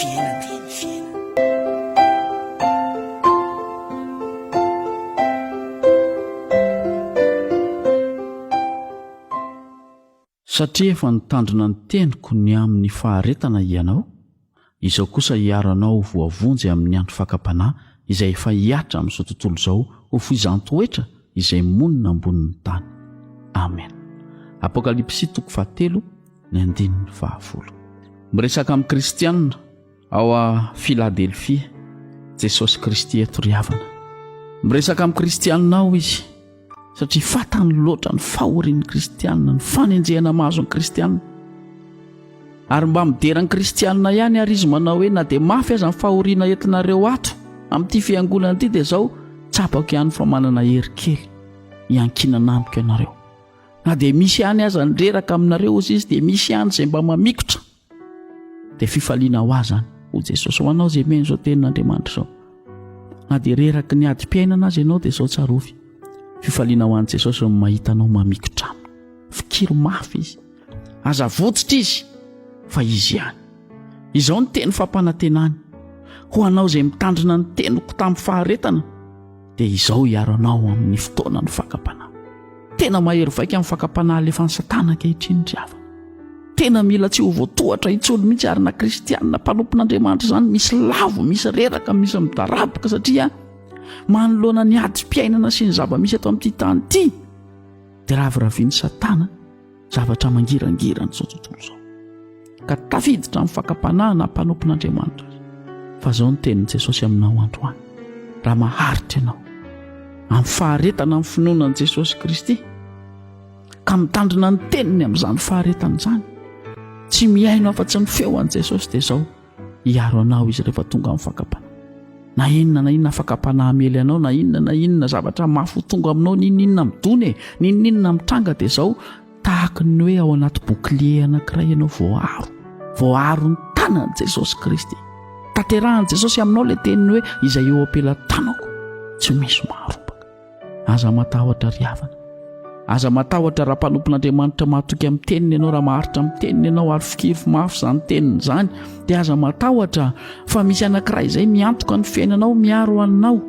fiainana. Satria efa nitandrina ny teniko ny amin'ny faharetana hianao, izao kosa hiaro anao ho voavonjy amin'ny andro fakam-panahy izay efa hihatra amin'izao tontolo izao ho foizan-toetra izay monina ambonin'ny tany. Amena. Apokalypsy toko fahatelo ny andininy fahafolo. Miresaka amin'ny kristianina ao a Filadelfia Jesosy Kristy eto ry havana. Miresaka amin'ny kristianina ao izy satria fantany loatra ny fahorian'ny kristianina, ny fanenjehana mahazo ny kristianina. Ary mba midera ny kristianina ihany ary izy manao hoe na dia mafy aza ny fahoriana entinareo ato amin'ity fiangonana ity dia izao tsapako ihany fa manana hery kely hiankinana amiko ianareo. Na dia misy ihany aza ny reraka aminareo hozy izy dia misy ihany izay mba mamikotra. Dia fifaliana ho ahy izany, hoy Jesosy, ho anao izay mihaino izao tenin'Andriamanitra izao. Na dia reraky ny adim-piainana aza ianao dia izao tsarovy. Fifaliana ho an'i Jesosy ny mahita anao mamikotra aminy. Fikiro mafy izy. Aza votsitra izy fa izy ihany. Izao ny teny fampanantenany. Ho anao izay mitandrina ny teniko tamin'ny faharetana dia izao hiaro anao amin'ny fotoanan'ny fakam-panahy. Tena mahery vaika ny fakam-panahy alefan'i Satana ankehitriny ry havana. Tena mila tsy ho voatohatra intsony mihitsy ary na kristianina mpanompon'Andriamanitra izany misy lavo, misy reraka, misy midaraboka satria manoloana ny adim-piainana sy ny zava-misy eto amin'ity tany ity dia raviravian'i Satana zavatra mangirangirana izao tontolo izao ka tafiditra amin'ny fakam-panahy na mpanompon'Andriamanitra azy. Fa izao ny tenin'i Jesosy aminao androany, raha maharitra ianao amin'ny faharetana amin'ny finoana an'i Jesosy Kristy ka mitandrina ny teniny amin'izany faharetana izany, tsy mihaino afa-tsy ny feo an'i Jesosy dia izao Hiaro anao izy rehefa tonga amin'ny fakam-panahy. Na inona na inona fakam-panahy hamely anao, na inona na inona zavatra mafy ho tonga aminao, n'inon'inona midona e, n'inon'inona mitranga dia izao, tahaka ny hoe ao anaty bouclier anankiray ianao voaaro, voaaro ny tanan'i Jesosy Kristy. Tanterahan'i Jesosy aminao ilay teniny hoe izay eo am-pelatanako tsy misy maharombaka. Aza matahotra ry havana. Aza matahotra raha mpanompon'Andriamanitra mahatoky amin'ny teniny ianao, raha maharitra amin'ny teniny ianao ary fikirifo mafy izany teniny izany, dia aza matahotra fa misy anankiray izay miantoka ny fiainanao, miaro anao.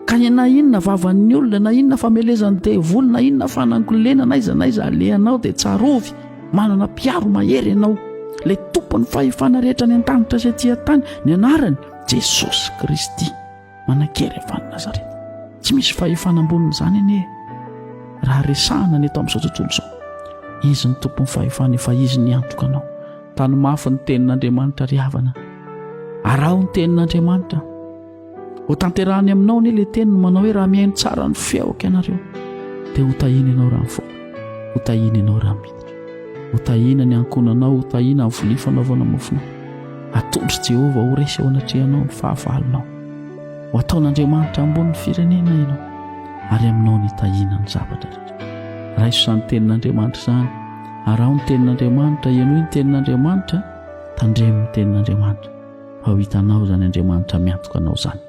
Ka na inona vavan'ny olona, na inona famelezan'ny devoly, na inona fanangolena, na aiza na aiza alehanao dia tsarovy, manana mpiaro mahery ianao. Ilay tompon'ny fahefana rehetra any an-danitra sy aty an-tany, ny anarany Jesosy Kristy. Manan-kery avy any Nazareta. Tsy misy fahefana ambonin'izany anie raha resahana ny eto amin'izao tontolo izao. Izy ny tompon'ny fahefana efa izy niantoka anao. Tany mafy ny tenin'Andriamanitra ry havana. Araho ny tenin'Andriamanitra. Ho tanterahany aminao anie ilay teniny manao hoe raha mihaino tsara ny feoko ianareo dia ho tahiana ianao raha mivoaka. Ho tahiana ianao raha miditra. Ho tahiana ny ankohonanao, ho tahiana ny vilia fanaovana mofonao. Atondro Jehovah ho resy eo anatrehanao ny fahavalonao. Ho ataon'Andriamanitra ambonin'ny firenena ianao, ary aminao ny hitahiana ny zavatra rehetra. Raiso izany tenin'Andriamanitra izany, araho ny tenin'Andriamanitra, henoy ny tenin'Andriamanitra, tandremo ny tenin'Andriamanitra, fa ho hitanao izany Andriamanitra miantoka anao izany.